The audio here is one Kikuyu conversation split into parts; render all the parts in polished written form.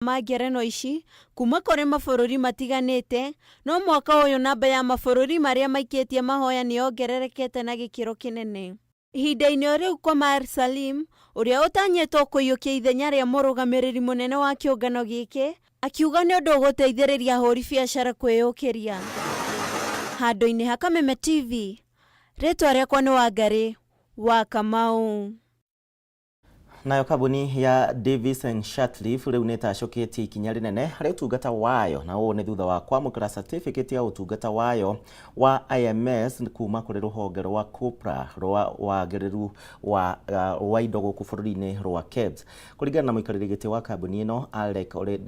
Ma ngerenwa ici kuma kũrĩ mabũrũri matiganĩte, no mwaka ũyũ namba ya mabũrũri marĩa maikĩtie mahoya nĩ yongererekete na gĩkĩro kĩnene. Ihinda-inĩ o rĩu Qamar Salim, ũrĩa ũtanyĩtwo kũiyũkia ithenya rĩa mũrũgamĩrĩri mũnene wa kĩũngano gĩkĩ, akiuga nĩ ũndũ ũgũteithĩrĩria ahũri biacara kwĩyũkĩria. Handũ-inĩ ha Kameme TV, rĩtwa rĩakwa nĩ Wangarĩ wa Kamau. Nayo kambuni ya Davis and Shirtliff rĩu nĩ ĩtacũkĩtie ikinya rĩnene harĩ ũtungata wayo, na ũũ nĩ thutha wa kwamũkĩra certificate ya ũtungata wayo wa IMS kuma kũrĩ rũhonge rwa KUPRA rwa wagĩrĩru wa indo gũkũ bũrũri-inĩ rwa KEBS. Kũringana na mũikarĩri gĩtĩ wa kambuni ĩno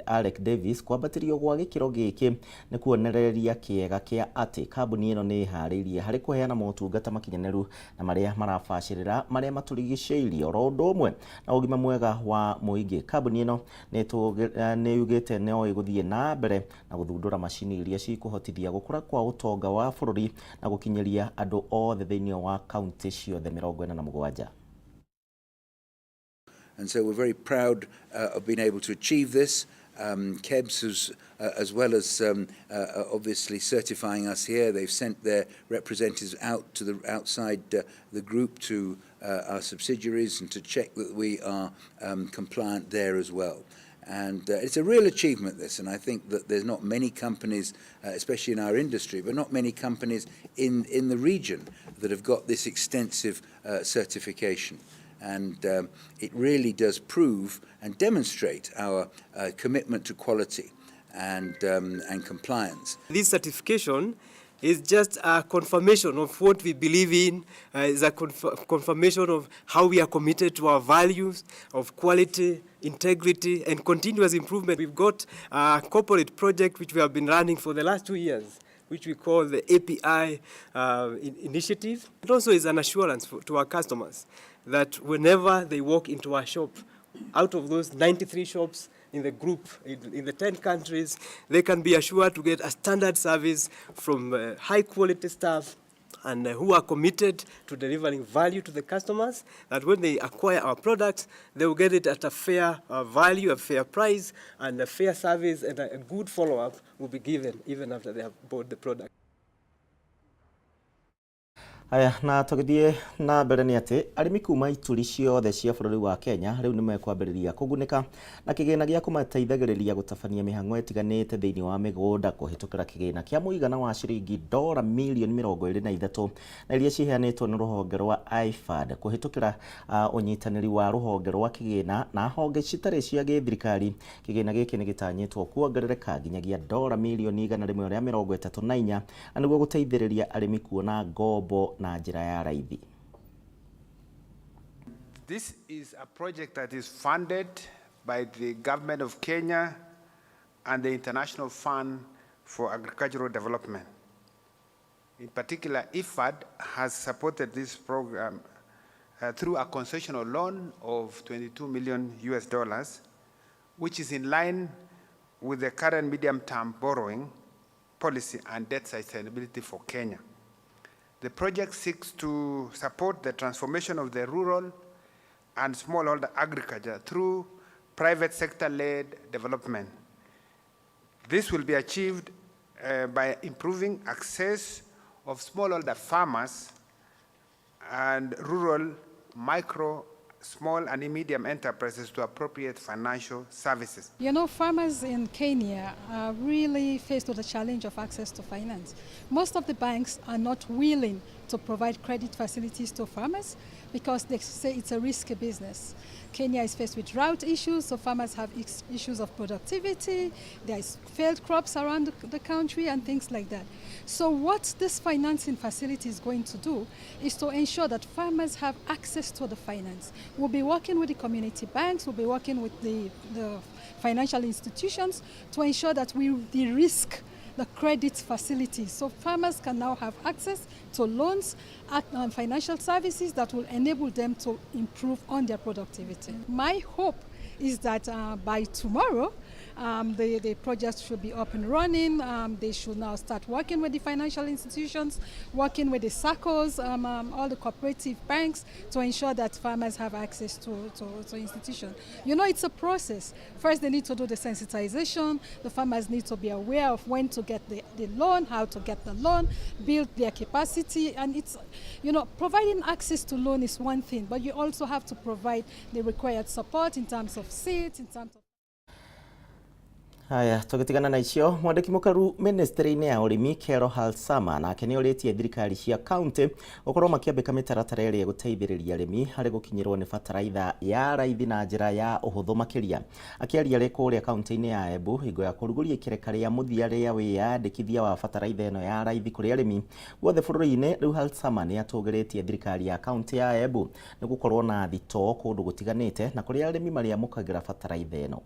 Alec Davis, kwambatĩrio gwa gĩkĩro gĩkĩ nĩ kuonereria kĩega kĩa atĩ kambuni ĩno nĩ ĩharĩirie harĩ kũheana motungata makinyanĩru na marĩa marabacĩrĩra marĩa matũrigicĩirie oro ũndũ ũmwe na ũgima mwega wa mũingĩ. Kambuni ĩno nĩ yugĩte no ĩgũthiĩ na mbere na gũthundũra macini iria cikũhotithia gũkũra kwa ũtonga wa bũrũri na gũkinyĩria andũ othe thĩinĩ wa kaunti ciothe 47. And so we're very proud of being able to achieve this. KEBS, has, as well as obviously certifying us here, they've sent their representatives out to the outside the group to our subsidiaries and to check that we are compliant there as well. And it's a real achievement, this, and I think that there's not many companies, especially in our industry, but not many companies in the region that have got this extensive certification. And it really does prove and demonstrate our commitment to quality and compliance. This certification is just a confirmation of what we believe in, is a confirmation of how we are committed to our values of quality, integrity, and continuous improvement. We've got a corporate project which we have been running for the last 2 years, which we call the API initiative. It also is an assurance to our customers that whenever they walk into our shop, out of those 93 shops in the group, in the 10 countries, they can be assured to get a standard service from high quality staff and who are committed to delivering value to the customers, that when they acquire our products, they will get it at a fair value, a fair price, and a fair service, and a good follow-up will be given even after they have bought the product. Aya, na tũgĩthiĩ na mbere nĩ atĩ arĩmi kuma ituri ciothe cia bũrũri wa Kenya rĩu nĩ mekwambĩrĩria kũgunĩka na kĩgĩna gĩa kũmateithagĩrĩria gũtabania mĩhang'o ĩtiganĩte thĩinĩ wa mĩgũnda kũhĩtũkĩra kĩgĩna kĩa mũigana wa ciringi dora mirioni 23 na iria ciheanĩtwo nĩ rũhonge rwa IFAD kũhĩtũkĩra ũnyitanĩri wa rũhonge rwa kĩgĩna na honge citarĩ cia gĩthirikari. Kĩgĩna gĩkĩ nĩ gĩtanyĩtwo kuongerereka nginyagia dora mirioni 134, na nĩguo gũteithĩrĩria arĩmi kuona ngombo na njĩra ya raithi. This is a project that is funded by the government of Kenya and the International Fund for Agricultural Development. In particular, IFAD has supported this program through a concessional loan of 22 million US dollars, which is in line with the current medium-term borrowing policy and debt sustainability for Kenya. The project seeks to support the transformation of the rural and smallholder agriculture through private sector-led development. This will be achieved by improving access of smallholder farmers and rural, micro, small and medium enterprises to appropriate financial services. Farmers in Kenya are really faced with the challenge of access to finance. Most of the banks are not willing to provide credit facilities to farmers because they say it's a risky business. Kenya is faced with drought issues, so farmers have issues of productivity, there's failed crops around the country and things like that. So what this financing facility is going to do is to ensure that farmers have access to the finance. We'll be working with the community banks, we'll be working with the financial institutions to ensure that we de-risk the credit facilities so farmers can now have access to loans and financial services that will enable them to improve on their productivity. My hope is that by tomorrow, The projects should be up and running. They should now start working with the financial institutions, working with the SACCOs, all the cooperative banks to ensure that farmers have access to institutions. You know, it's a process. First, they need to do the sensitization. The farmers need to be aware of when to get the loan, how to get the loan, build their capacity. And it's, you know, providing access to loan is one thing, but you also have to provide the required support in terms of seeds, in terms of. Haya, tugitigana na icio mwandiki mukaru ministry-ini ya urimi Kero Halsama nake ni oritie thirikari cia county gukorwo makiambika mitaratara ĩrĩa ĩgũteithĩrĩria arĩmi harĩ gũkinyĩrwo nĩ bataraitha ya raithi na njĩra ya ũhũthũ makĩria. Akĩaria arĩ kũrĩa kaunti-inĩ ya Embu hingo ya kũrugũria ikereka rĩa mũthia rĩa wĩyandĩkithia wa bataraitha ĩno ya raithi kũrĩ arĩmi guothe bũrũri-inĩ. Rĩu Halsama nĩ atũgĩrĩtie thirikari ya kaunti ya Embu nĩ gũkorwo na thitoo kũndũ gũtiganĩte na kũrĩa arĩmi marĩamũkagĩra bataraitha ĩno.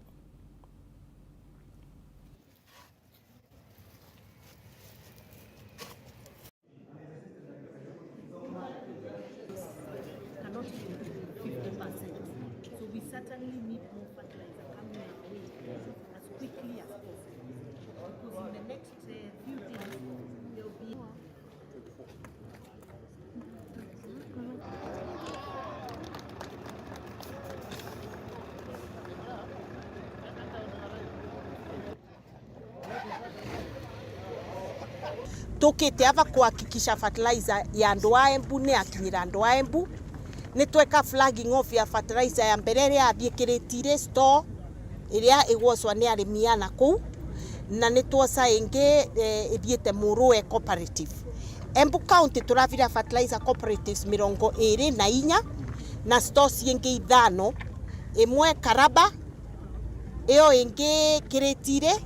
Tukite ava kuhakikisha fertilizer ya andu a Embu ni akinyira andu a Embu. Ni tweka flagging off ya fertilizer ya mbere iria athiĩkĩrĩtire store iria igwocwa ni arĩmi ana kũu, na nĩ twoca ĩngĩ ĩthiĩte Mũrũe cooperative. Embu County tũravira fertilizer cooperatives 24 na stores ingĩ 5, ĩmwe Karaba, ĩyo ĩngĩ Kĩrĩtire,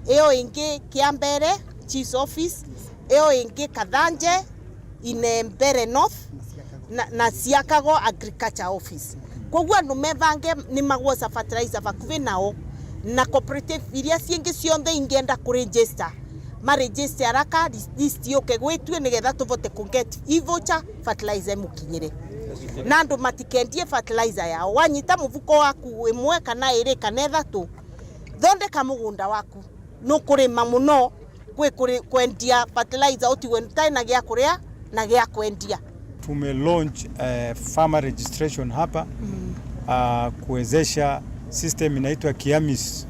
ĩyo ĩngĩ Kĩambere Chief's Office, ĩyo ĩngĩ Kathanje Inembere North na Siakago Agriculture Office. Koguo andu mebange ni magwoca fertilizer bakuvi nao na cooperative iria ciingi cionthe ingienda ku register ma register haraka list yuke gwitue nigetha tuvote ku get e-voucher fertilizer mukinyire na andu matikendie fertilizer yao. Wanyita muvuko waku imwe kana iri kana ithatu, thondeka mugunda waku nukurima muno kwi kwendia fertilizer utigwe na gya kuria na gya kwendia. Tume launch farmer registration hapa kuwezesha system inaitwa KIAMIS,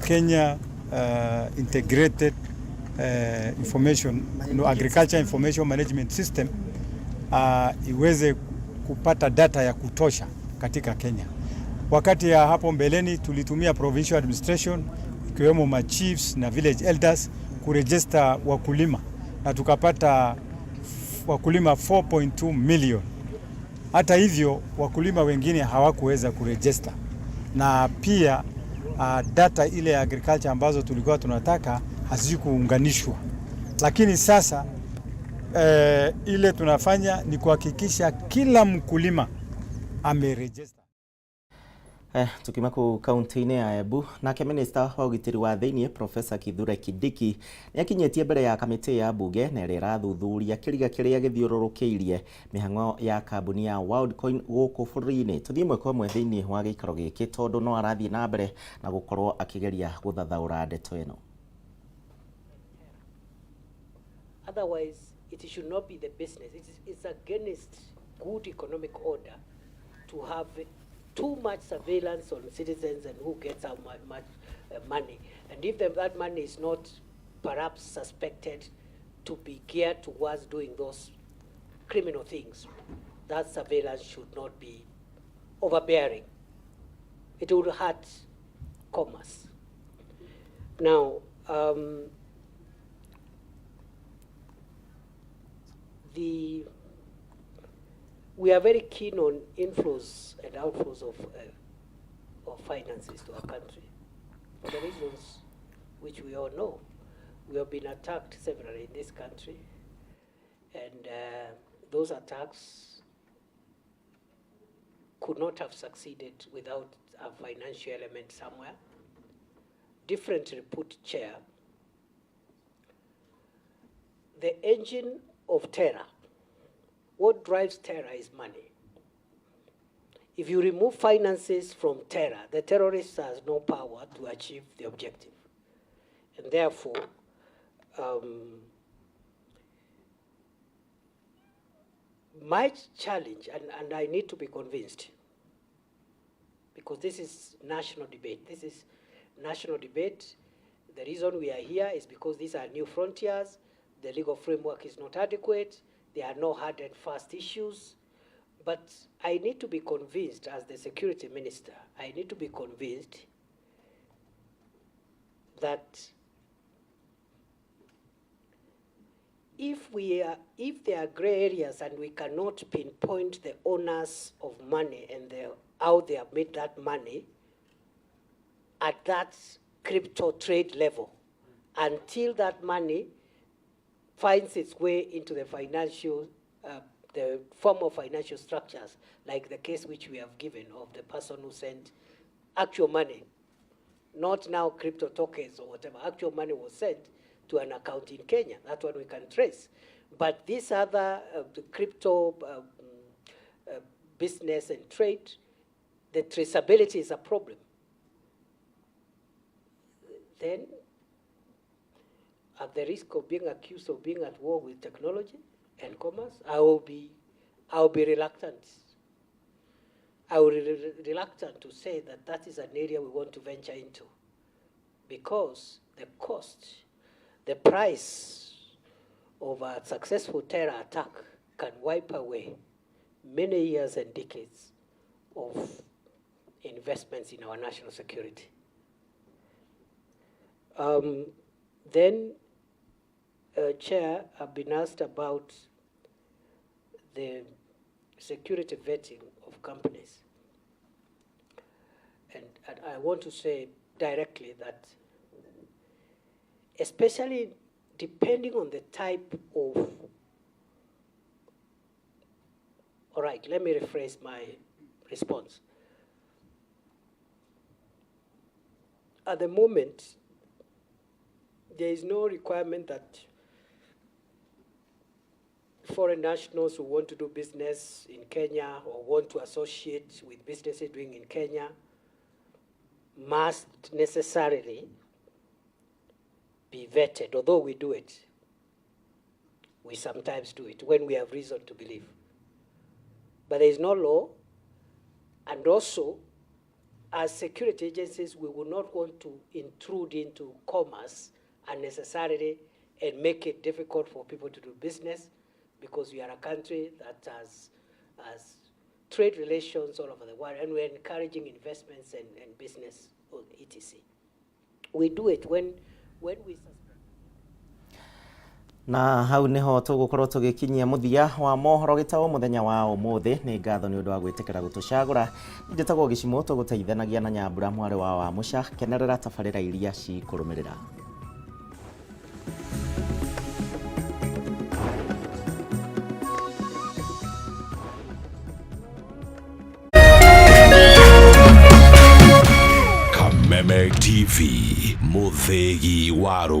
Kenya Integrated Information, no, Agriculture Information Management System, iweze kupata data ya kutosha katika Kenya. Wakati ya hapo mbeleni tulitumia provincial administration ikiwemo ma chiefs na village elders kuregister wakulima na tukapata wakulima 4.2 million. Hata hivyo wakulima wengine hawakuweza kuregister, na pia data ile ya agriculture ambazo tulikuwa tunataka hazikuunganishwa. Lakini sasa ile tunafanya ni kuhakikisha kila mkulima ameregister. Tukima ku kaunti-inĩ ya Embu, nake minista wa ũgitĩri wa thĩiniĩ Professor Kithure Kindiki nĩ akinyĩtie mbere ya kamĩtĩ ya mbunge na ĩrĩa ĩrathuthuria kĩriga kĩrĩa gĩthiũrũrũkĩirie mĩhang'o ya kambuni ya Worldcoin gũkũ bũrũri-inĩ. Tũthiĩ ĩmwe kwa ĩmwe thĩiniĩ wa gĩikaro gĩkĩ tondũ no arathiĩ na mbere na gũkorwo akĩgeria gũthathaũra ndeto ĩno. Otherwise, it should not be the business. It's against good economic order to have too much surveillance on citizens and who gets how much money. And if that money is not perhaps suspected to be geared towards doing those criminal things, that surveillance should not be overbearing. It will hurt commerce. Now, we are very keen on inflows and outflows of finances to our country, for the reasons which we all know. We have been attacked severally in this country, and those attacks could not have succeeded without a financial element somewhere. Differently put, Chair, the engine of terror, what drives terror is money. If you remove finances from terror, the terrorist has no power to achieve the objective. And therefore, my challenge, and I need to be convinced, because this is national debate. This is national debate. The reason we are here is because these are new frontiers. The legal framework is not adequate. There are no hard and fast issues. But I need to be convinced, as the security minister, I need to be convinced that if there are gray areas and we cannot pinpoint the owners of money and how they have made that money at that crypto trade level, until that money finds its way into the financial, the form of financial structures, like the case which we have given of the person who sent actual money, not now crypto tokens or whatever, actual money was sent to an account in Kenya. That one we can trace. But this other, the crypto business and trade, the traceability is a problem. Then, at the risk of being accused of being at war with technology and commerce, I will be reluctant. I will be reluctant to say that that is an area we want to venture into, because the cost, the price of a successful terror attack can wipe away many years and decades of investments in our national security. Then, Chair, I've been asked about the security vetting of companies. And I want to say directly that, especially depending on the type of, all right, let me rephrase my response. At the moment, there is no requirement that foreign nationals who want to do business in Kenya or want to associate with businesses doing in Kenya must necessarily be vetted, although we do it. We sometimes do it when we have reason to believe. But there is no law, and also, as security agencies, we will not want to intrude into commerce unnecessarily and make it difficult for people to do business, because we are a country that has trade relations all over the world, and we're encouraging investments and business, etc. We do it when we suspect. Na hau niho tugukorwo tugikinyia muthia wa mohoro gitabo muthenya wa umuthi. Ni ngatho ni undu wa gwitikira gutucagura. Njitagwo Gicimo, tuguteithanagia na Nyambura mwari wa Muca. Kenerera tabarira iria cikurumirira. Kameme TV, muthegi wa rũrĩrĩ.